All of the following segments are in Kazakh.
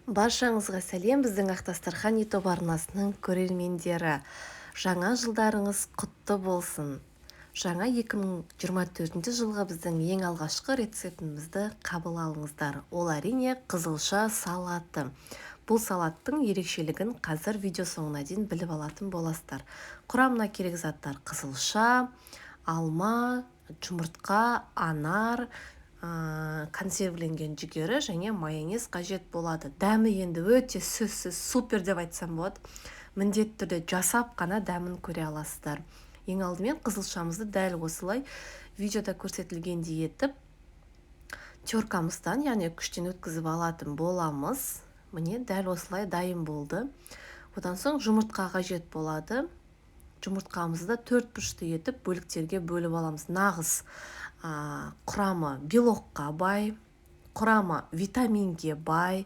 Баршаңызға сәлем, біздің Ақ дастархан YouTube арнасының көрермендері. Жаңа жылдарыңыз құтты болсын. Жаңа 2024 жылғы біздің ең алғашқы рецептімізді қабыл алыңыздар. Ол, әрине, қызылша салаты. Бұл салаттың ерекшелігін қазір видео соңына дейін біліп алатын боласыздар. Құрамына керек заттар: қызылша, алма, жұмыртқа, анар, консервіленген жүгері және майонез қажет болады. Дәмі енді өте сөзсіз супер деп айтсам болады. Міндетті түрде жасап қана дәмін көре аласыздар. Ең алдымен қызылшамызды дәл осылай видеода көрсетілгендей етіп теркамыздан, яғни күштен өткізіп алатын боламыз. Міне, дәл осылай дайын болды. Одан соң жұмыртқа қажет болады. Жұмыртқамызды төрт бұрышты етіп бөліктерге бөліп аламыз. Нағыз құрамы белокқа бай, құрамы витаминге бай,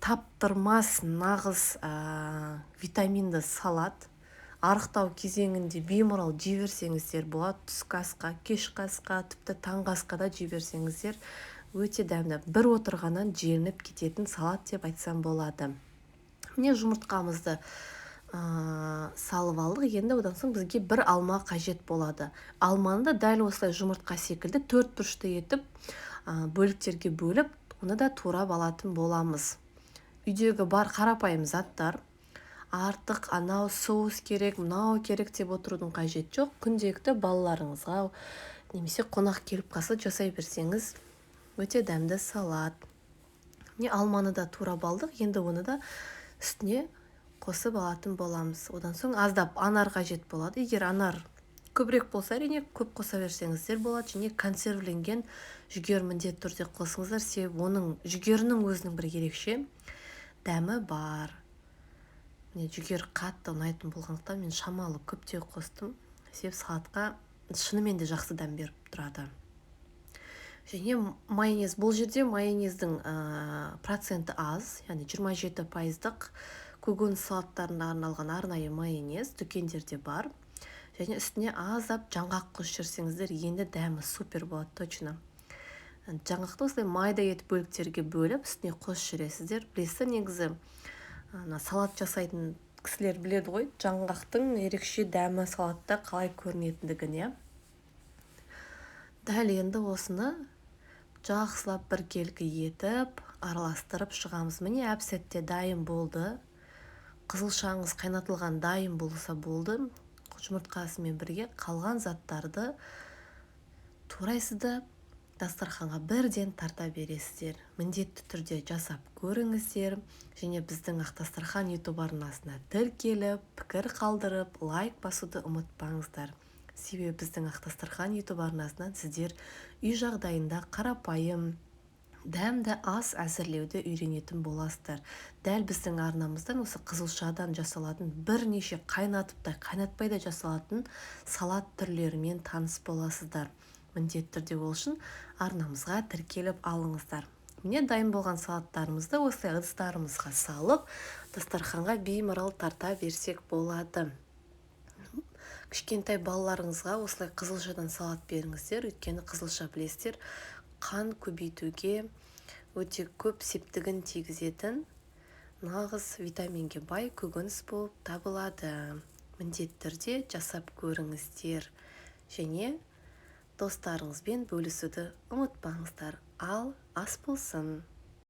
таптырмас нағыз витаминді салат. Арықтау кезеңінде беймарал жей берсеңіздер болады. Түскі асқа, кешкі асқа, тіпті таңғы асқа да жей берсеңіздер, өте дәмді, бір отырғаннан желініп кететін салат деп айтсам болады. Міне, жұмыртқамызды салып алдық. Енді одан соң бізге бір алма қажет болады. Алманы да дәл осылай жұмыртқа секілді төрт бұрышты етіп бөліктерге бөліп, оны да турап алатын боламыз. Үйдегі бар қарапайым заттар. Артық анау соус керек, мынау керек деп отырудың қажеті жоқ. Күнделікті балаларыңызға немесе қонақ келіп қалса, жасай берсеңіз, өте дәмді салат. Міне, алманы да турап алдық. Енді оны да үстіне қосып алатын боламыз. Одан соң аздап анар қажет болады. Егер анар көбірек болса, әрине, көп қоса берсеңіздер болады. Және консервіленген жүгері міндетті түрде қосыңыздар, себебі оның жүгерінің өзінің бір ерекше дәмі бар. Міне, жүгері қатты ұнайтын болғандықтан, мен шамалы көптеу қостым, себебі салатқа шынымен де жақсы дәм беріп тұрады. Және майонез. Бұл жерде майонездің проценті аз, яғни 27 пайыздық көкөніс салаттарына арналған арнайы майонез дүкендерде бар. Және үстіне аздап жаңғақ қосып жіберсеңіздер, енді дәмі супер болады точно. Жаңғақты осылай майда етіп бөліктерге бөліп, үстіне қосып жібересіздер. Білесіздер, негізі ана салат жасайтын кісілер біледі ғой жаңғақтың ерекше дәмі салатта қалай көрінетіндігін, иә. Дәл енді осыны жақсылап біркелкі етіп араластырып шығамыз. Міне, әп сәтте дайын болды. Қызылшаңыз қайнатылған дайын болса болды, жұмыртқасымен бірге қалған заттарды турайсыз да, дастарханға бірден тарта бересіздер. Міндетті түрде жасап көріңіздер және біздің Ақ дастархан YouTube арнасына тіркеліп, пікір қалдырып, лайк басуды ұмытпаңыздар. Себебі біздің Ақ дастархан YouTube арнасынан сіздер үй жағдайында қарапайым дәмді ас әзірлеуді үйренетін боласыздар. Дәл біздің арнамыздан осы қызылшадан жасалатын бірнеше қайнатып та, қайнатпай да жасалатын салат түрлерімен таныс боласыздар. Міндетті түрде ол үшін арнамызға тіркеліп алыңыздар. Міне, дайын болған салаттарымызды осылай ыдыстарымызға салып, дастарханға беймарал тарта берсек болады. Кішкентай балаларыңызға осылай қызылшадан салат беріңіздер, өйткені қызылша, білесіздер, қан көбейтуге өте көп септігін тигізетін нағыз витаминге бай көкөніс болып табылады. Міндетті түрде жасап көріңіздер және достарыңызбен бөлісуді ұмытпаңыздар. Ал ас болсын!